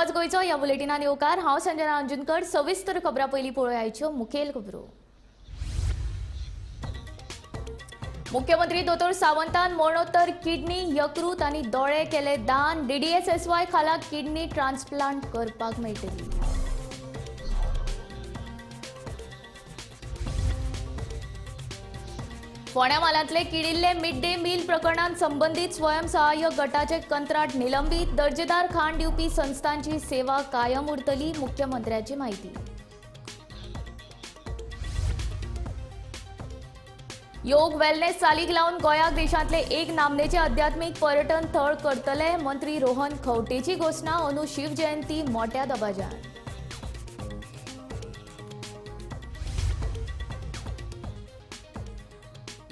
आवाज गोंयचो ह्या बुलेटिनान येवकार. हांव संजना अंजुनकर. सविस्तर खबरां पयलीं पळोवया मुखेल खबरो. मुख्यमंत्री दोतोर सावंतान मरणोत्तर किडनी, यकृत आनी दोळे केले दान. डीडीएसएसवाय खाला किडनी ट्रान्सप्लांट करपाक मेळटली. फोंड्या म्हालांतले किडिल्ले मिड डे मील प्रकरणांत संबंदीत स्वयंसहाय्य गटाचे कंत्राट निलंबीत. दर्जेदार खाण दिवपी संस्थांची सेवा कायम उरतली, मुख्यमंत्र्याची माहिती. योग वेलनेस चालीक लावन गोंयाक देशांतले एक नामनेचे आध्यात्मीक पर्यटन थळ करतले, मंत्री रोहन खंवटेची घोशणा. अंदू शिवजयंती मोठ्या दबाज्यान.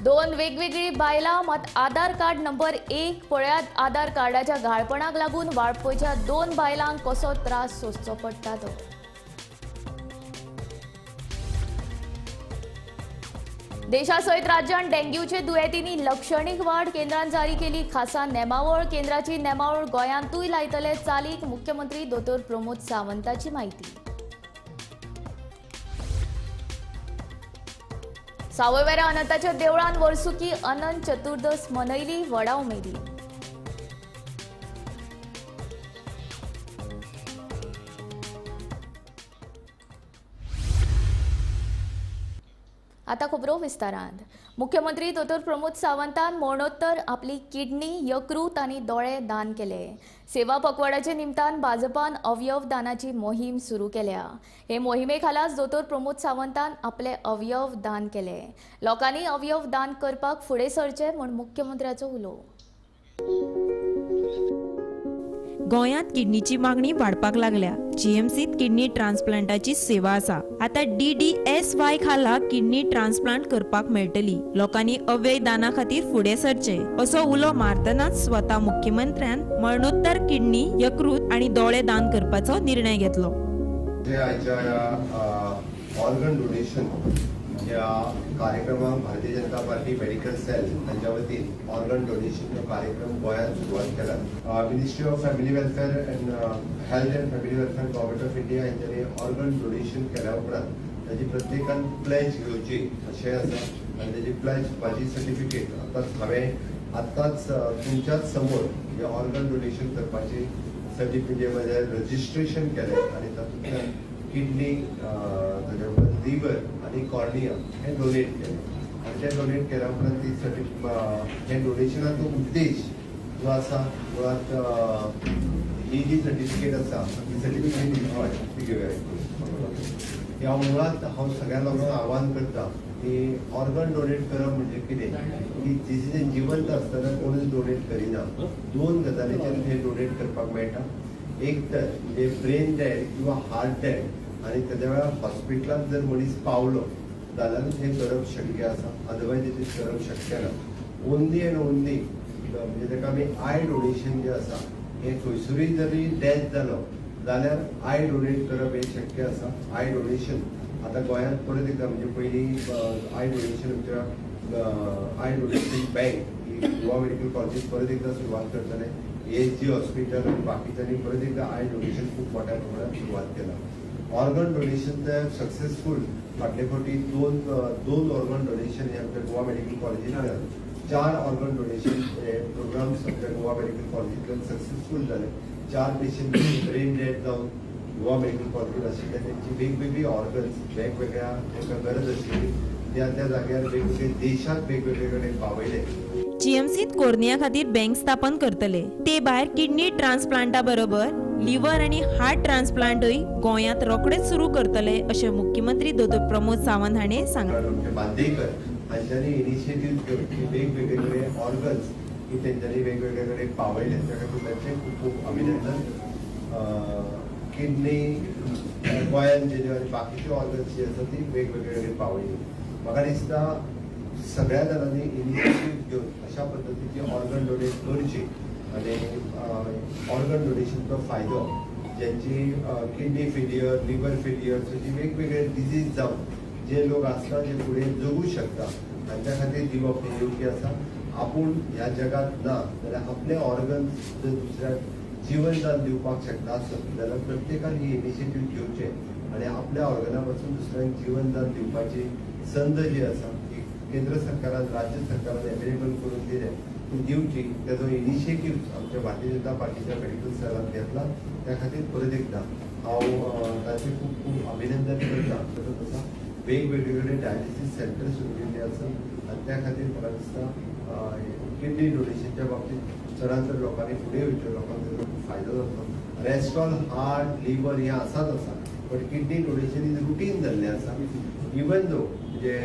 दोन वेगवेगळी बायलां मात आधार कार्ड नंबर 1 पळयात. आधार कार्डाच्या घाळपणाक लागून वाळपयच्या दोन बायलांक कसो त्रास सोंसचो पडटा तो. देशासयत राज्यांत डेंग्यूचे दुयेंतींनी लक्षणीक वाड. केंद्रान जारी केली खासा नेमावळ. केंद्राची नेमावळ गोंयांतूय लायतले चालीक, मुख्यमंत्री दोतोर प्रमोद सावंताची माहिती. सावयवेऱ्या अनंताच्या देवळान वर्सुकी अनंत चतुर्दश मनयली व्हडा उमेदी. आता खबरो विस्तारान. मुख्यमंत्री दोतोर प्रमोद सावंतान मरणोत्तर आपली किडनी, यकृत आनी दोळे दान केले. सेवा पखवाड्याच्या निमतान भाजपान अवयव दानाची मोहीम सुरू केल्या. हे मोहिमे खालाच दोतोर प्रमोद सावंतान आपले अवयव दान केले. लोकांनी अवयव दान करपाक फुडें सरचे म्हूण मुख्यमंत्र्याचो उलो. गोंयांत किडनीची मागणी वाडपाक लागल्या. जीएमसीत किडनी ट्रान्सप्लांटाची सेवा आसा. आतां डीडीएसवाय खाला किडनी ट्रान्सप्लांट करपाक मेळटली. लोकांनी अवयव दाना खातीर फुडें सरचे असो उलो मारतनाच स्वता मुख्यमंत्र्यान मरणोत्तर किडनी, यकृत आनी दोळे दान करपाचो निर्णय घेतलो. ऑर्गन डोनेशन ह्या कार्यक्रमाक Bharatiya Janata party medical sale हांच्या वतीन ऑर्गन डोनेशन कार्यक्रम गोंयांत सुरवात केला. Ministry of family welfare and health and family welfare government of India हांच्यांनी ऑर्गन डोनेशन केल्या उपरांत ताजी प्रत्येकान प्लेज घेवची अशें आसा आनी ताजी प्लेज म्हाजी सर्टिफिकेट आतांच हांवें आत्ताच तुमच्याच समोर हे ऑर्गन डोनेशन करपाची सर्टिफिकेट म्हजें रजिस्ट्रेशन केलें आनी तातूंतल्यान किडनी, ताज्या उपरांत लिवर आनी कॉर्निया हे डोनेट केलें. आनी तें डोनेट केल्या उपरांत ती हे डोनेशनाचो उद्देश जो आसा मुळांत ही जी सर्टिफिकेट आसा ही सर्टिफिकेट हय ती घेवया. ह्या मुळांत हांव सगळ्या लोकांक आव्हान करता की ऑर्गन डोनेट करप म्हणजे कितें की जिजें जिवंत आसतना कोणूच डोनेट करिना. दोन गजालीचेर हें डोनेट करपाक मेळटा. एक तर म्हणजे ब्रेन डेड किंवा हार्ट डेड आनी तेज्या वेळार हॉस्पिटलांत जर मनीस पावलो जाल्यारूच हें करप शक्य आसा, अदरवायज it is करप शक्य ना. ओन्ली एंड ओन्ली म्हणजे ताका आमी I donation जें आसा हें खंयसरूय जरी डेथ जालो जाल्यार I donate करप हें शक्य आसा. I donation आतां गोंयांत परत एकदां म्हणजे पयलीं I donation आमच्या I donation bank he Goa medical कॉलेजीत परत एकदां सुरवात करतले. एएसजी हॉस्पिटल आनी बाकीच्यांनी परत एकदां I donation खूब मोठ्या प्रमाणात सुरवात केला. ऑर्गन डोनेशन तर सक्सेसफूल फाटले फावटी दोन ऑर्गन डोनेशन हे आमच्या गोवा मेडिकल कॉलेजींतल्यान 4 ऑर्गन डोनेशन हे प्रोग्राम्स आमच्या गोवा मेडिकल कॉलेजींतल्यान सक्सेसफूल जाले. 4 पेशंट ब्रेन डेड जावन गोवा मेडिकल कॉलेजीत आशिल्ले तेंची वेगवेगळी ऑर्गन्स वेगवेगळ्या तांकां गरज आशिल्ली त्या त्या जाग्यार वेगवेगळे देशांत वेगवेगळे कडेन पावयले. जीएमसीत कोर्निया खातीर बँक स्थापन करतले. ते भायर किडनी ट्रान्सप्लांटा बरोबर लिव्हर आनी हार्ट ट्रान्सप्लांटूय गोंयांत रोखडेच सुरू करतले अशें मुख्यमंत्री दोतोर प्रमोद सावंत हाणें सांगलें. आमचे बांदेकर हांच्यांनी इनिशिएटीव घेवन की वेगवेगळे कडेन ऑर्गन्स ही तेंच्यांनी वेगवेगळे कडेन पावयले त्या खातीर तांचें खूब खूब अभिनंदन. किडनी गोंयांत जे आनी बाकीचे ऑर्गन्स जी आसा ती वेगवेगळे कडेन पावयली. म्हाका दिसता सगळ्या जाणांनी इनिशिएटीव घेवन अशा पद्दतीची ऑर्गन डोनेट करची आनी ऑर्गन डोनेशनचो फायदो ज्यांची किडनी फेलियर, लिव्हर फेलियर अशी वेगवेगळे डिजीज जावन जे लोक आसता जे फुडें जगू शकता तांच्या खातीर दिवप हें योग्य आसा. आपूण ह्या जगांत ना जाल्यार आपले ऑर्गन्स जर दुसऱ्याक जीवनदान दिवपाक शकता आसत जाल्यार प्रत्येकान ही इनिशिएटीव घेवचें आनी आपल्या ऑर्गना पासून दुसऱ्यांक जीवनदान दिवपाची संद जी आसा ती केंद्र सरकारान राज्य सरकारान एवेलेबल करून दिल्या ती दिवची. तेजो इनिशिएटीव आमच्या भारतीय जनता पार्टीच्या मेडिकल सेलान घेतला. त्या खातीर परत एकदा हांव ताचें खूब खूब अभिनंदन करता. तसोच आसा वेगवेगळे कडेन डायलिसीस सेंटर सुरू केल्ली आसा आनी त्या खातीर म्हाका दिसता किडनी डोनेशनच्या बाबतींत चडांत चड लोकांनी फुडें वयचें, लोकांक तेजो खूब फायदो जातलो. रेस्टॉल हार्ट लिवर हें आसाच आसा, but kidney donation is routine जाल्लें आसा. इवन दो म्हणजे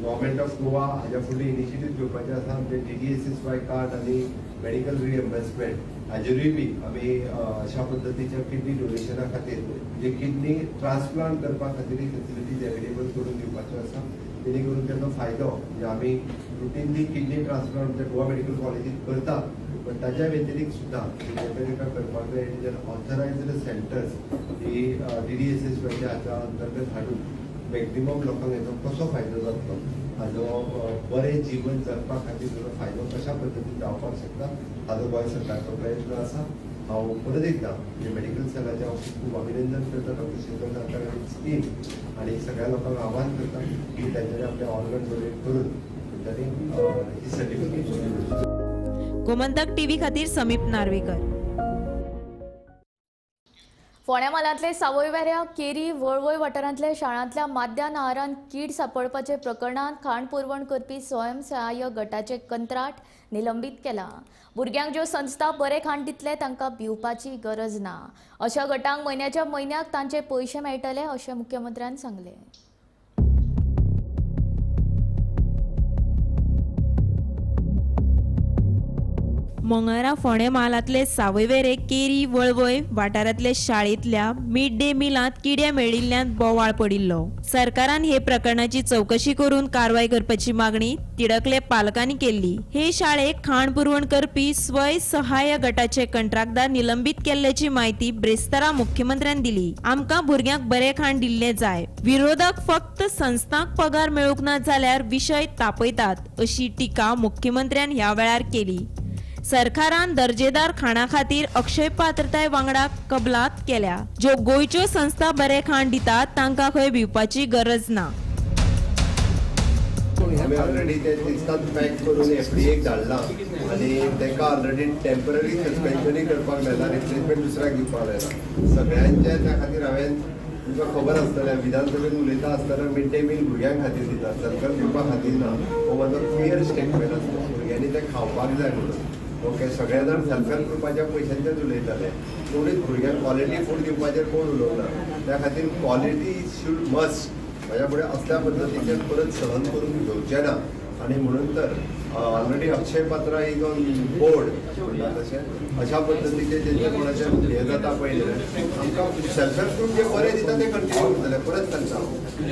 गव्हर्मेंट ऑफ गोवा हाज्या फुडले इनिशिएटीव घेवपाचें आसा, आमचें DDSSY card आनी मेडिकल रिएम्बर्समेंट हाजेरूय बी आमी अशा पद्दतीच्या किडनी डोनेशना खातीर म्हणजे किडनी ट्रान्सप्लांट करपा खातीर फेसिलिटीज एवेलेबल करून दिवपाच्यो आसा, जेणे करून ताचो फायदो म्हणजे आमी रुटीनली किडनी ट्रान्सप्लांट म्हणजे गोवा मेडिकल कॉलेजीत करतात, पण ताच्या व्यतिरिक्त सुद्दां तांकां तांकां करपाक जाय जर ऑथरायज्ड सेंटर्स ही DDSSY हाच्या अंतर्गत हाडून मॅक्झिमम लोकांक हेचो कसो फायदो जातलो, हाजो बरें जीवन जगपा खातीर ताजो फायदो कशा पद्दतीन जावपाक शकता हाजो गोंय सरकारचो प्रयत्न आसा. हांव परत एकदां म्हणजे मेडिकल सेलाचें हांव खूब खूब अभिनंदन करता डॉक्टर शेखर नायक आनी टीम आनी सगळ्या लोकांक आव्हान करता की तांच्यांनी आपले ऑर्गन डोनेट करून तांच्यांनी ही सर्टिफिकेट. गोमंतक टीव्ही खातीर समीप नार्वेकर. फोंड्या म्हालांतले सावयवेऱ्या केरी वळवय वाठारांतल्या शाळांतल्या माध्यान आहारान कीड सापडपाचे प्रकरणांत खाण पुरवण करपी स्वयंसहाय्य गटाचे कंत्राट निलंबीत केला. भुरग्यांक ज्यो संस्था बरें खाण दितले तांकां भिवपाची गरज ना, अशा गटांक म्हयन्याच्या म्हयन्याक तांचे पयशे मेळटले अशें मुख्यमंत्र्यान सांगलें. मंगळारा फोंडें म्हालांतले सावयवेरे केरी वळवय वाठारांतल्या शाळेंतल्या मिड डे मिलांत किडे मेळिल्ल्यान बोवाळ पडिल्लो. सरकारान हे प्रकरणाची चवकशी करून कारवाय करपाची मागणी तिडकले पालकांनी केल्ली. हे शाळेक खाण पुरवण करपी स्वयं सहाय्य गटाचे कंत्राटदार निलंबीत केल्ल्याची म्हायती ब्रेस्तारा मुख्यमंत्र्यान दिली. आमकां भुरग्यांक बरें खाण दिल्लें जाय, विरोधक फक्त संस्थांक पगार मेळूंक ना जाल्यार विशय तापयतात अशी टिका मुख्यमंत्र्यान ह्या वेळार केली. सरकारान दर्जेदार खाणा खातीर अक्षय पात्रताय वांगडा कबलात केल्या. ज्यो गोंयच्यो संस्था बरें खाण दितात तांकां खंय भिवपाची गरज ना. आमी ऑलरेडी ते दिसतात पॅक करून FDA धाडलां आनी तांकां ऑलरेडी टेम्पररी सस्पेन्शनूय करपाक मेळना, रिप्लेसमेंट दुसऱ्याक दिवपाक मेळना. सगळ्यांच्या त्या खातीर हांवें तुमकां खबर आसतलें विधानसभेत उलयता आसतना मिड डे मील भुरग्यां खातीर दिता, सरकार दिवपा खातीर ना. हो म्हाजो क्लियर स्टेटमेंट आसता, भुरग्यांनी तें खावपाक जाय म्हणून. ओके, सगळे जाण सेल्फ हेल्प ग्रुपाच्या पयशांचेर उलयताले, कोणूच भुरग्यांक क्वॉलिटी फूड दिवपाचेर कोण उलोवना. त्या खातीर क्वॉलिटी should must म्हाज्या फुडें असल्या पद्दतीचेर परत सहन करून घेवचें ना. आनी म्हणून तर already Akshaya Patra is on board म्हणटा तशें अशा पद्दतीचे जेंचे कोणाचें हें जाता पळय आमकां सेल्फ हेल्प ग्रूप जे बरें दिता ते कंटिन्यू उरतले. परत सांगता हांव,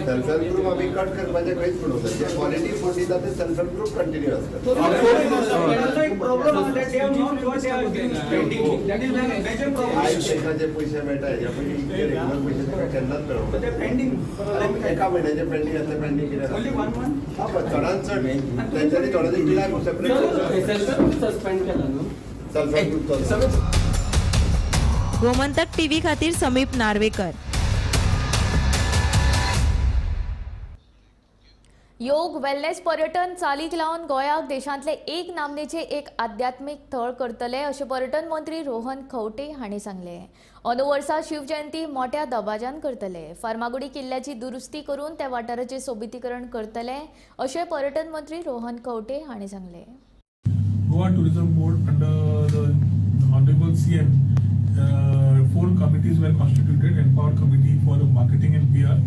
सेल्फ हेल्प ग्रूप आमी कट करपाचें खंयच म्हणूंक ना, जे क्वॉलिटी फूड दिता ते सेल्फ हेल्प ग्रूप कंटिन्यू आसता. आयज तांकां जे पयशे मेळटा हेज्या पयलीं इतके रेगुलर पयशे तांकां केन्नाच मेळूंक ना. एका म्हयन्याचे पेंडींग आसता, पेंडींग कितें चडांत चड तेंच्यांनी थोड्यांनी बिलाक सेपरेट सस्पेंड केला न्हू self help group. Gomantak TV खातीर समीप नार्वेकर. योग वेलनेस पर्यटन चालीक लावन गोंयाक देशांतले एक नामनेचे एक आध्यात्मीक थळ करतले अशें पर्यटन मंत्री रोहन खंवटे हांणी सांगलें. अंदू वर्सा शिवजयंती मोठ्या दबाज्यान करतले. फार्मागुडी किल्ल्याची दुरुस्ती करून त्या वाठाराचें सोबितीकरण करतले अशें पर्यटन मंत्री रोहन खंवटे हांणी सांगलें. Goa Tourism Board under the Honorable CM, 4 committees were constituted: Empowered Committee for Marketing and PR,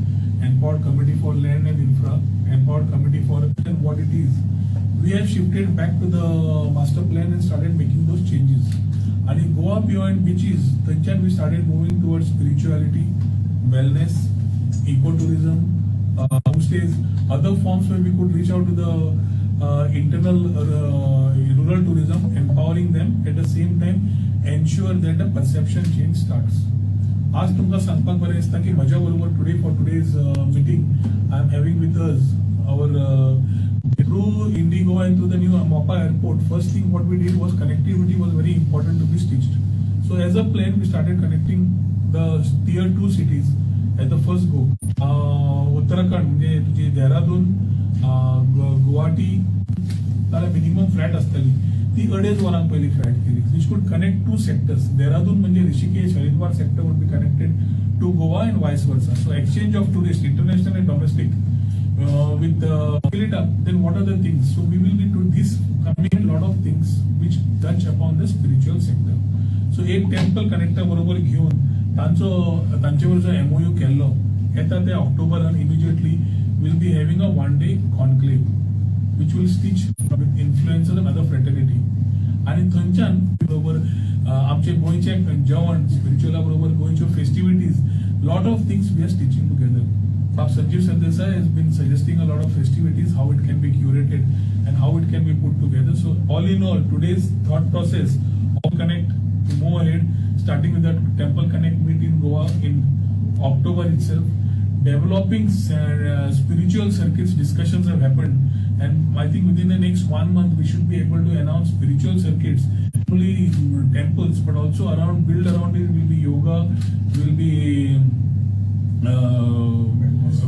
Empowered Committee for Land and Infra, Empowered Committee for and what it is. We have shifted back to the master plan and started making those changes. And in Goa Beyond Beaches, then we started moving towards spirituality, wellness, ecotourism, homestays, other forms where we could reach out to the internal rural tourism, empowering them, at the same time ensure that the perception change starts. आज तुमकां सांगपाक बरें दिसता की म्हज्या बरोबर today for today's meeting I am having with us our through Indigo and through the new Mopa airport. First thing what we did was connectivity was very important to be stitched. So as a plan we started connecting the tier 2 cities as the first go. Uttarakhand म्हणजे तुजी देहरादून, गुवाहाटी जाल्यार minimum flight आसतली ती 2.5 वरां पयलीं flight केली, which could connect 2 sectors. Dehradun म्हणजे Rishikesh, Haridwar sector would be connected to Goa and vice versa. So exchange of tourist, international and domestic, with fill it up, then what are the things? So we will be to this coming lot of things which touch upon the spiritual sector. So एक temple कनेक्टा बरोबर घेवन तांचो तांचे बरोबर जो MOU केल्लो येता ते ऑक्टोबरान immediately will be having a 1 day conclave which will stitch with influencers and other fraternity. आनी थंयच्यान बरोबर आमचे गोंयचे जेवण स्पिरिच्युअला बरोबर गोंयच्यो festivities, lot of things we are stitching together. Bab Sanjeev Sardesai has been suggesting a lot of festivities, how it can be curated and how it can be put together. So all in all, today's thought process of connect to move ahead, starting with the Temple Connect meet in Goa in October itself, developing spiritual circuits discussions have happened, and I think within the next 1 month we should be able to announce spiritual circuits, not only temples but also around, build around it will be yoga, will be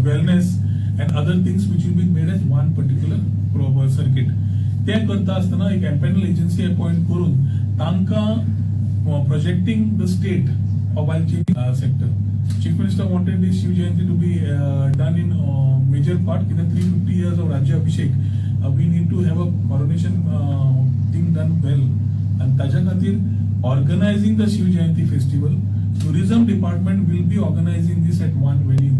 wellness and other things which will be made as one particular proper circuit. ते करता आसतना एक empanel agency appoint करून तांकां projecting the state while changing sector. Chief Minister wanted this Shiv Jayanti to be done in major part. कित्याक 350 years of Rajya Abhishek, we need to have a coronation thing done well. आनी ताच्या खातीर organizing the Shiv Jayanti festival, tourism department will be organizing this at one venue.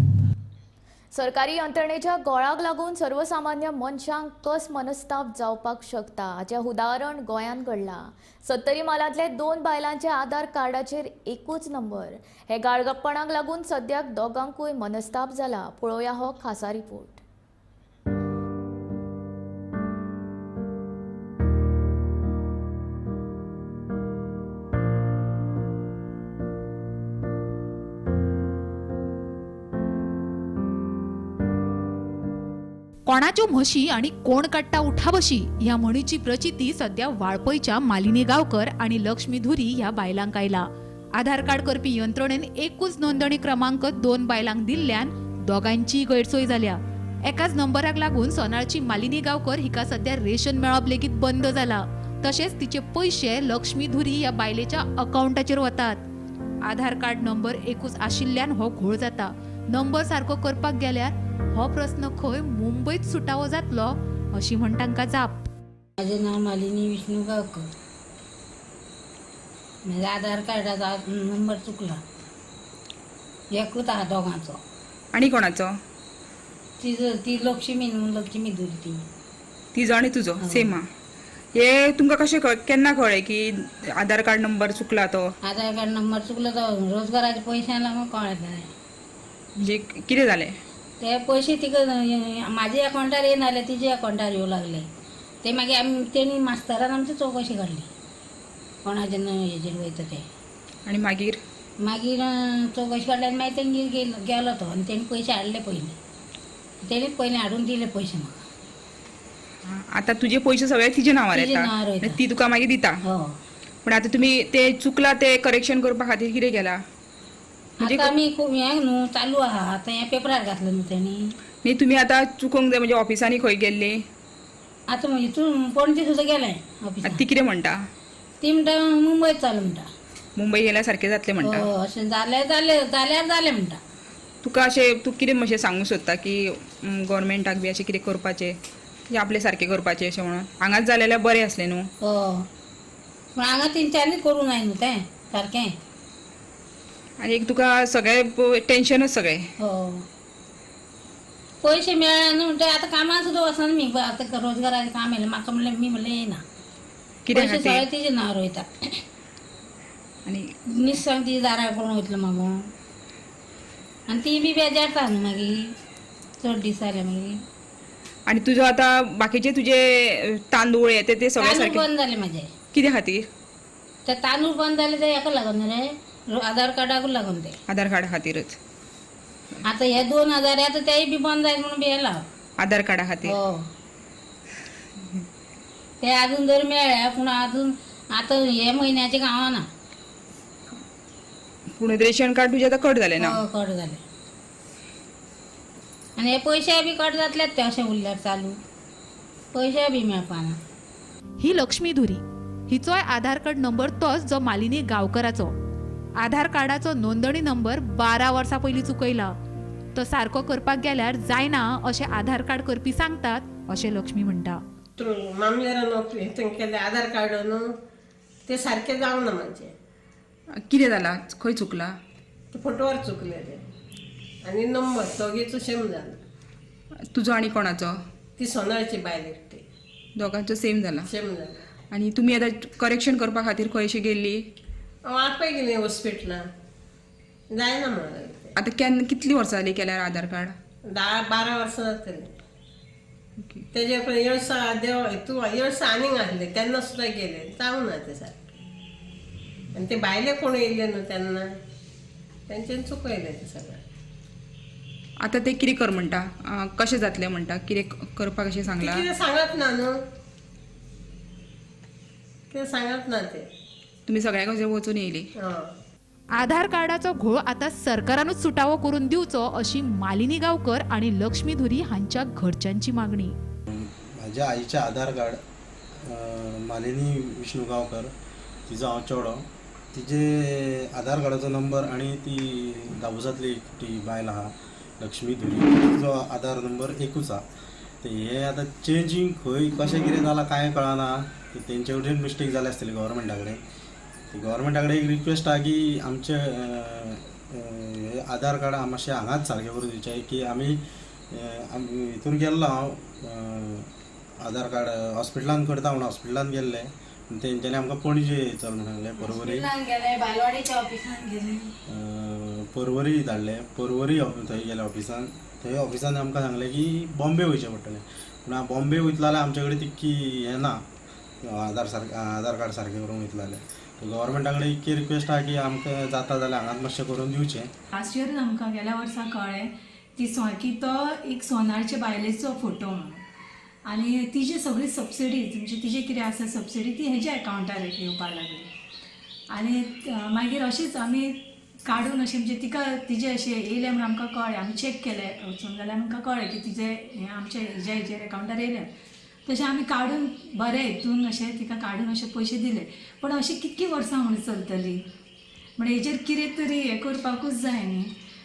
सरकारी यंत्रणेच्या गोळाक लागून सर्वसामान्य मनशांक कस मनस्ताप जावपाक शकता हाचें उदाहरण गोंयांत घडलां. सत्तरी म्हालांतले 2 बायलांचे आधार कार्डाचेर एकूच नंबर. हे गाळगप्पणाक लागून सद्याक दोगांकूय मनस्ताप जाला. पळोवया हो खासा रिपोर्ट. कोणाच्यो म्हशी आणि कोण काडटा उठाबशी ह्या म्हणीची प्रचिती सध्या वाळपयच्या मालिनी गांवकर आणि लक्ष्मी धुरी ह्या बायलांक आयला. आधार कार्ड करपी यंत्रणेन एकूच नोंदणी क्रमांक 2 बायलांक दिल्ल्यान दोगांचीय गैरसोय जाल्या. एकाच नंबराक लागून सोनाळची मालिनी गांवकर हिका सध्या रेशन मेळप लेगीत बंद जाला. तशेंच तिचे पयशे लक्ष्मी धुरी ह्या बायलेच्या अकावंटाचेर वतात. आधार कार्ड नंबर एकूच आशिल्ल्यान हो घोळ जाता. नंबर सारको करपाक गेल्यार हो प्रस्न खंय मुंबयत सुटावो जातलो अशी म्हण तांकां जाप. माझे नाव मालिनी विष्णू गावकर. माझ्या आधार कार्डाचा नंबर चुकला, एकूच आहा दोगांचो. आनी कोणाचो? तिजो, ती लक्ष्मी न्हू, लक्ष्मी धुरी ती. तिजो आनी तुजो सेम आहा. हे तुमकां कशें केन्ना कळ्ळें की आधार कार्ड नंबर चुकला तो? आधार कार्ड नंबर चुकलो तो रोजगाराच्या पयशां लागून कळ्ळें. म्हणजे कितें जालें? ते पयशे तिका म्हाज्या अकावंटार येयना, तिज्या अकावंटार येवं लागले. ते मागीर आमी तेणी मास्तरान आमची चवकशी काडली कोणाचे हेजेर वयता ते. आनी मागीर? मागीर चवकशी काडली आनी मागीर तेंगेर गेलो तो आनी तेणी पयशे हाडले पयलीं. तेणी पयलीं हाडून दिले पयशे म्हाका. आतां तुजे पयशे सगळे तिजे नांवार येता, ती तुका मागीर दिता. पूण आतां तुमी ते चुकला ते करेक्शन करपा खातीर कितें केलां? आतां आमी हें न्हू चालू आहा, आतां हें पेपरार घातलें न्हू तेणी. न्ही तुमी आतां चुकोंक जाय म्हणजे ऑफिसांनी खंय गेल्ली? आतां हितून पणजे सुद्दां गेलें ऑफिसांत. ती कितें म्हणटा? ती म्हणटा मुंबय चल म्हणटा. मुंबय गेल्यार सारकें जातलें म्हणटा? अशें जालें जालें जाल्यार जालें म्हणटा. तुका अशें तूं कितें मातशें सांगूंक सोदता की गोवोरमेंटाक बी अशें कितें करपाचें, आपले सारकें करपाचें अशें म्हणून? हांगाच जालें जाल्यार बरें आसलें न्हू? हय, पूण हांगा तेंच्यांनी करूंक जाय न्हू तें सारकें. आनी एक तुका सगळें टेन्शनच सगळें. हो, पयशे मेळ्ळे न्हू म्हणटा आतां कामाक सुद्दां वचना मी. आतां रोजगाराचें काम येयलें म्हाका, म्हणलें मी म्हणलें येयना. पयशे सगळे तिजे नांवार वयता. आनी निसंग तिजे दारार कोण वयतलो मागूंक? आनी ती बी बेजारता न्हू मागीर चड दीस जाले मागीर. आनी तुजो आतां बाकीचे तुजे तांदूळ हे ते सगळे सारके बंद जाले म्हाजे. कित्या खातीर? ते तांदूळ बंद जाले ते हेका लागून रे, आधार कार्डाकूच लागून ते. आधार कार्डा खातीरच. आतां हे 2000 आतां तेय बी बंद जायत म्हणून भियेला आधार कार्डा खातीर. ते अजून जर मेळ्ळे पूण अजून आतां हे म्हयन्याचे गावना. पूण रेशन कार्ड तुजें आतां कट जालें ना? हय, कट जालें. आनी हे पयशे बी कट जातलेच ते अशें उरल्यार चालू, पयशे बी मेळपाना. ही लक्ष्मी धुरी हिचोय आधार कार्ड नंबर तोच जो मालिनी गांवकराचो. आधार कार्डाचो नोंदणी नंबर 12 वर्सां पयलीं चुकयला, तो सारको करपाक गेल्यार जायना अशें आधार कार्ड करपी सांगतात अशें लक्ष्मी म्हणटा. मामलेरान हितून केलें आधार कार्ड न्हू ते सारकें जावना म्हाजें. कितें जालां, खंय चुकलां? ते फोटवार चुकले ते आनी नंबर दोगीचो सेम जाला. तुजो आनी कोणाचो? ती सोनाळची बायल एकटी. दोगांचो सेम जाला? सेम जाला. आनी तुमी आतां करेक्शन करपा खातीर खंय अशी गेल्ली? हांव आपय गेली हॉस्पिटलान, जायना म्हणून. आतां केन्ना कितलीं वर्सां जालीं केल्यार आधार कार्ड? 10-12 वर्सां जातलीं. तेजे उपरांत येळसा देव तूं येळसा आनीक आसले तेन्ना सुद्दां गेले, जावना ते सारकें. आनी ते भायले कोण येयले न्हू तेन्ना तेंच्यानी चुकयलें तें सगळें. आतां ते कितें कर म्हणटा, कशें जातलें म्हणटा, कितें करपाक अशें सांगलां? कितें सांगत ना न्हू, कितें सांगत ना ते. तुमी सगळ्या कडेन वचून येयली? आधार कार्डाचो घोळ आतां सरकारानूच सुटावो करून दिवचो अशी मालिनी गांवकर आनी लक्ष्मी धुरी हांच्या घरच्यांची मागणी. म्हाज्या आईचें आधार कार्ड मालिनी विष्णू गांवकर, तिजो हांव चेडो, तिजे आधार कार्डाचो नंबर आनी ती दाबोसांतली ती बायल आहा लक्ष्मी धुरी, तिजो आधार नंबर एकूच आहा. ते हे आतां चेंजींग खंय कशें कितें जालां कांय कळना, ते तेंचे कडेन मिस्टेक जाल्या आसतली गव्हर्मेंटा कडेन. गव्हर्मेंटा कडेन एक रिक्वेस्ट आहा की आमचे आधार कार्ड मातशें हांगाच सारकें करून दिवचें की आमी हितून गेल्लो हांव आधार कार्ड हॉस्पिटलान करता म्हणून हॉस्पिटलान गेल्ले, तेंच्यांनी आमकां पणजे चल म्हणून सांगलें, परवरी परवरी धाडले, परवरी थंय गेले ऑफिसान, थंय ऑफिसान आमकां सांगलें की बॉम्बे वयचें पडटलें. पूण बॉम्बे वयतलो जाल्यार आमचे कडेन तितकी हें ना आधार सारकें आधार कार्ड सारकें करूंक वयतलो जाल्यार. गव्हर्मेंटा कडेन इतकी रिक्वेस्ट आहा की आमकां जाता जाल्यार हांगाच मातशें करून दिवचें. लास्ट इयर आमकां गेल्या वर्सा कळ्ळें ती की तो एक सोनारचे बायलेचो फोटो म्हणून, आनी तिजी सगळी सबसिडीज म्हणजे तिजे कितें आसा सबसिडी ती हेज्या एकावंटार येवपाक लागली. आनी मागीर अशीच आमी काडून अशें म्हणजे तिका तिजें अशें येयलें म्हणून आमकां कळ्ळें, आमी चॅक केलें वचून जाल्यार आमकां कळ्ळें की तिजें हें आमच्या हेज्या हेजेर एकावंटार येयलें. तशें आमी काडून बरें हितून अशें तिका काडून अशें पयशे दिले. पूण अशीं कितकीं वर्सां म्हणून चलतली, म्हण हेजेर कितें तरी हें करपाकूच जाय न्ही.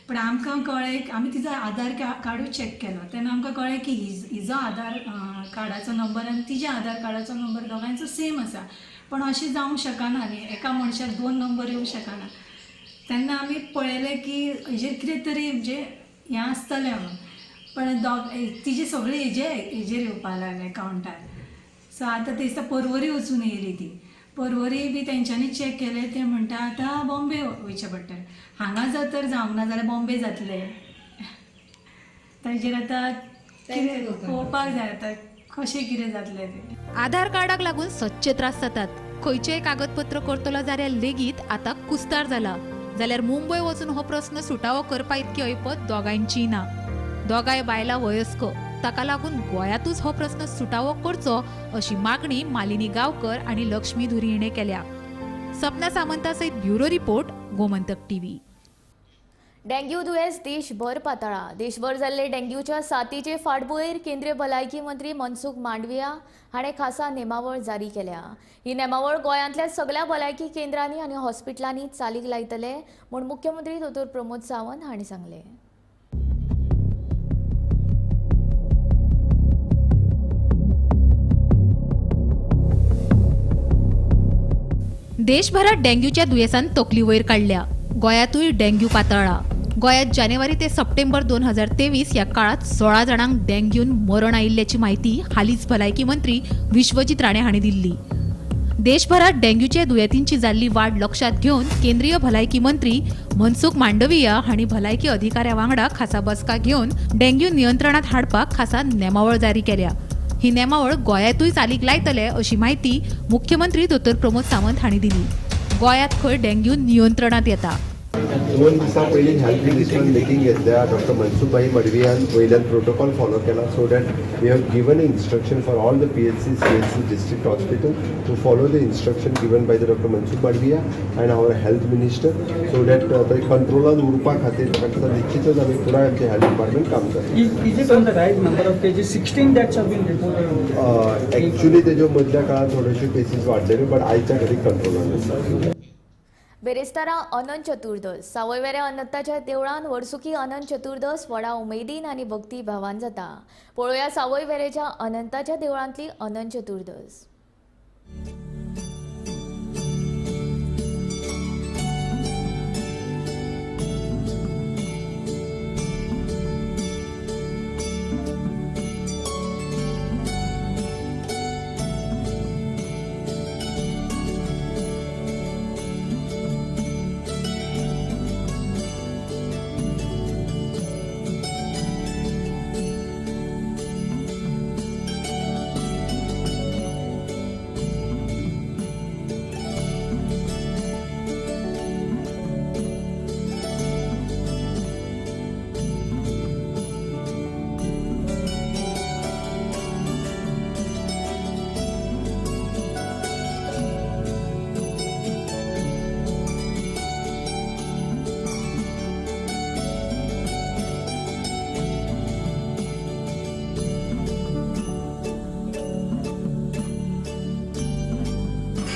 पूण आमकां कळ्ळें, आमी तिजो आधार कार्डूय चॅक केलो तेन्ना आमकां कळ्ळें की हिजो आधार कार्डाचो नंबर आनी तिज्या आधार कार्डाचो नंबर दोगांयचो सेम आसा. पूण अशें जावंक शकना न्ही, एका मनशाक 2 नंबर येवंक शकना. तेन्ना आमी पळयलें की हेजेर कितें तरी म्हणजे हें आसतलें म्हणून, पण तिजी सगळी हेजेर येवपाक लागले एकावंटार. सो आतां ती दिसता परवरी वचून येयली, ती परवरी बी तेंच्यांनी चॅक केलें, ते म्हणटा आतां बॉम्बे वयचें पडटलें, हांगा जर तर जावंक ना जाल्यार बॉम्बे जातलें. ताजेर आतां कितें पळोवपाक जाय आतां कशें कितें जातलें तें. आधार कार्डाक लागून सदचे त्रास जातात. खंयचेय कागदपत्र करतलो जाल्यार लेगीत आतां कुस्तार जाला. जाल्यार मुंबय वचून हो प्रस्न सुटावो करपा इतकी ऐपत दोगांयची ना. दोगांय बायलां वयस्क, ताका लागून गोंयांतूच हो प्रस्न सुटावो करचो अशी मागणी मालिनी गांवकर आनी लक्ष्मी धुरी हिणें केल्या. सपना सामंता सयत bureau report, Gomantak TV. Dengue दुयेंस देशभर पातळा. देशभर जाल्ले डेंग्यूच्या साथीचे फाटभुंयेर केंद्रीय भलायकी मंत्री मनसुख मांडविया हाणें खासा नेमावळ जारी केल्या. ही नेमावळ गोंयांतल्या सगळ्या भलायकी केंद्रांनी आनी हॉस्पिटलांनी चालीक लायतले म्हूण मुख्यमंत्री दोतोर प्रमोद सावंत हांणी सांगलें. देशभरात डेंग्यूच्या दुयेंसान तकली वयर काडल्या. गोंयांतूय डेंग्यू पातळ्ळा. गोंयांत जानेवारी ते सप्टेंबर 2023 ह्या काळात 16 जाणांक डेंग्यून मरण आयिल्ल्याची म्हायती हालींच भलायकी मंत्री विश्वजीत राणे हांणी दिल्ली. देशभरात डेंग्यूच्या दुयेंतींची जाल्ली वाड लक्षात घेवन केंद्रीय भलायकी मंत्री मनसुख मांडविया हांणी भलायकी अधिकाऱ्या वांगडा खासा बसका घेवन डेंग्यू नियंत्रणात हाडपाक खासा नेमावळ जारी केल्या. ही नेमावळ गोंयांतूय चालीक लायतले अशी म्हायती मुख्यमंत्री दोतोर प्रमोद सावंत हांणी दिली. गोंयांत खंय डेंग्यू नियंत्रणात येता. 2 दिसां पयलीं हेल्थ मिनिस्टरान मिटींग घेतल्या. डॉक्टर मनसुखभाई मडवियान वयल्यान प्रोटोकॉल फॉलो केला, so that we have given instruction for all the PHC, CHC, district hospital to follow the instruction given by the doctor Mansukh Mandaviya and our health minister, so that ते कंट्रोलान उरपा खातीर म्हाका दिसता निश्चितच आमी पुराय आमचें हेल्थ डिपार्टमेंट काम करता. Is it on the rise number of cases? 16 deaths have been reported. Actually तेज्यो मदल्या काळांत थोड्योश्यो केसीस वाडलेल्यो, बट आयच्या घडीक कंट्रोलान आसा. बेरेस्तारा अनंत चतुर्दस सावयवेऱ्या अनंताच्या देवळान वर्सुकी अनंत चतुर्दस व्हडा उमेदीन आनी भक्ती भावान जाता. पळोवया सावयवेरेच्या अनंताच्या देवळांतली अनंत चतुर्दस.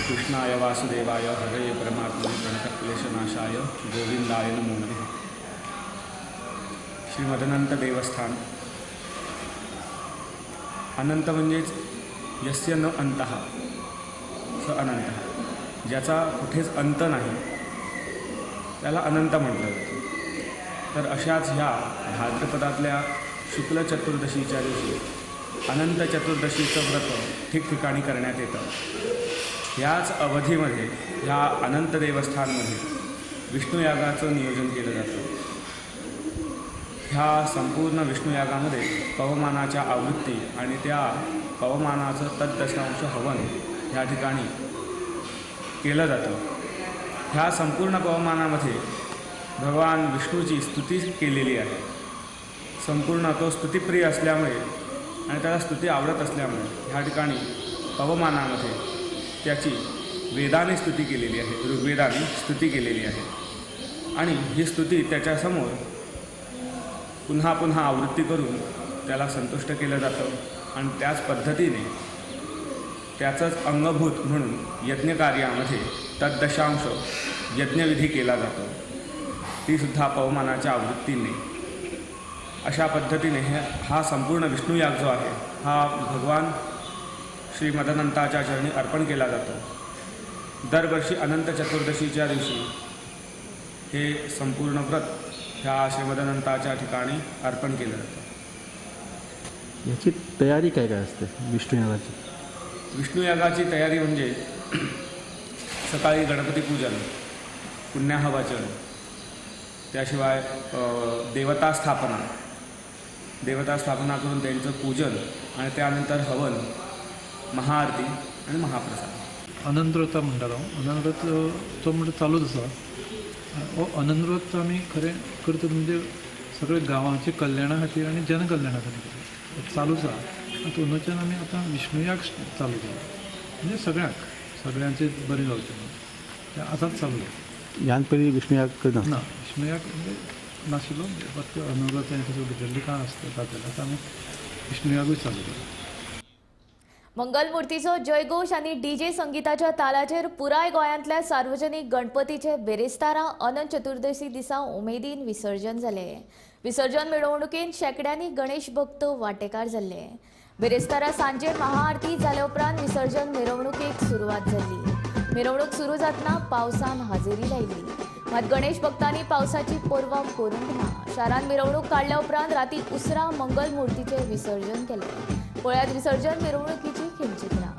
कृष्णाय वासुदेवाय हरये परमात्मने प्रणतक्लेशनाशाय गोविंदाय नमो नमः. श्रीमदनंत देवस्थान. अनंत म्हणजेच यस्य न अंतः स अनंतः, ज्याचा कुठेच अंत नाही त्याला अनंत म्हटलं जातं. तर अशाच ह्या भाद्रपदातल्या शुक्ल चतुर्दशीच्या दिवशी अनंत चतुर्दशीचं व्रत ठिकठिकाणी करण्यात येतं. ह्याच अवधीमध्ये ह्या अनंत देवस्थानमध्ये विष्णुयागाचं नियोजन केलं जातं. ह्या संपूर्ण विष्णुयागामध्ये पवमानाच्या आवृत्ती आणि त्या पवमानाचं तद्दशांश हवन ह्या ठिकाणी केलं जातं. ह्या संपूर्ण पवमानामध्ये भगवान विष्णूची स्तुती केलेली आहे. संपूर्ण तो स्तुतिप्रिय असल्यामुळे आणि त्याला स्तुती आवडत असल्यामुळे ह्या ठिकाणी पवमानामध्ये त्याची वेदाने स्तुती केलेली आहे, ऋग्वेदाने स्तुती केलेली आहे आणि ही स्तुती त्याच्यासमोर पुन्हा पुन्हा आवृत्ती करून त्याला संतुष्ट केलं जातं आणि त्याच पद्धतीने त्याचंच अंगभूत म्हणून यज्ञकार्यामध्ये तद्दशांश यज्ञविधी केला जातो, तीसुद्धा पवमानाच्या आवृत्तीने. अशा पद्धतीने हा संपूर्ण विष्णुयाग जो आहे हा भगवान श्री मदनंताच्या चरणी अर्पण केला जातो. दरवर्षी अनंत चतुर्दशीच्या दिवशी हे संपूर्ण व्रत ह्या श्रीमदनंताच्या ठिकाणी अर्पण केलं जातं. याची तयारी काय काय असते विष्णुयागाची? विष्णुयागाची तयारी म्हणजे सकाळी गणपती पूजन, पुण्याहवाचन, त्याशिवाय देवता स्थापना, देवता स्थापना करून त्यांचं पूजन आणि त्यानंतर हवन, महाआरती आणि महाप्रसाद. अनंतव्रत म्हणटालो, अनंतव्रत तो म्हणटा चालूच आसा. हो अनंतव्रत आमी खरें करतात म्हणजे सगळे गांवाचे कल्याणा खातीर आनी जनकल्याणा खातीर करतात, चालूच आसा. आतां अंदूच्यान आमी आतां विष्णुयाग चालू केला, म्हणजे सगळ्यांक सगळ्यांचें बरें जावचें म्हणून तें आतांच चालू जालें. ह्यान पयलीं विष्णुयाग करना? ना, विष्णुयाग म्हणजे नाशिल्लो, फक्त अनंतव्रत तसो भितरलें काम आसता जातालें. आतां आमी विष्णुयागूय चालू केला. मंगलमूर्तीचो जयघोष आनी डीजे संगीताच्या तालाचेर पुराय गोंयांतल्या सार्वजनिक गणपतीचे बेरेस्तारा अनंत चतुर्दशी दिसा उमेदीन विसर्जन जालें. विसर्जन मिरवणुकेन शेंकड्यांनी गणेश भक्त वांटेकार जाल्ले. बेरेस्तारा सांजे महाआरती जाल्या उपरांत विसर्जन मिरवणुकेक सुरवात जाली. मिरवणूक सुरू जातना पावसान हाजेरी लायली, मात गणेश भक्तांनी पावसाची पर्वा करूंक ना. शारान मिरवणूक काडल्या उपरांत राती उसरा मंगलमूर्तीचें विसर्जन केलें. पळयात विसर्जन मिरवणुकीची खिणचित्रां.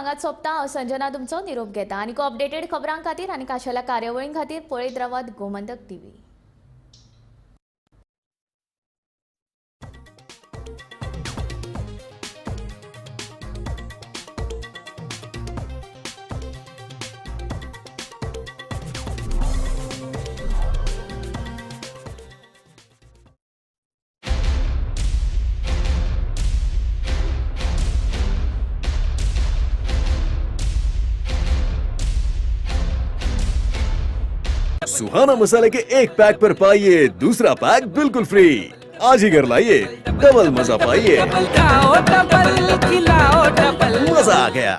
हांगाच सोंपता. हांव संजना तुमचो निरोप घेता. आनीक अपडेटेड खबरां खातीर आनी खाशेल्या कार्यावळीं खातीर पळयत रावात गोमंतक टीव्ही. सुहाना मसाले के एक पैक पर पाइए दूसरा पैक बिल्कुल फ्री। आज ही घर लाइए, डबल मजा पाइए। मजा आ गया।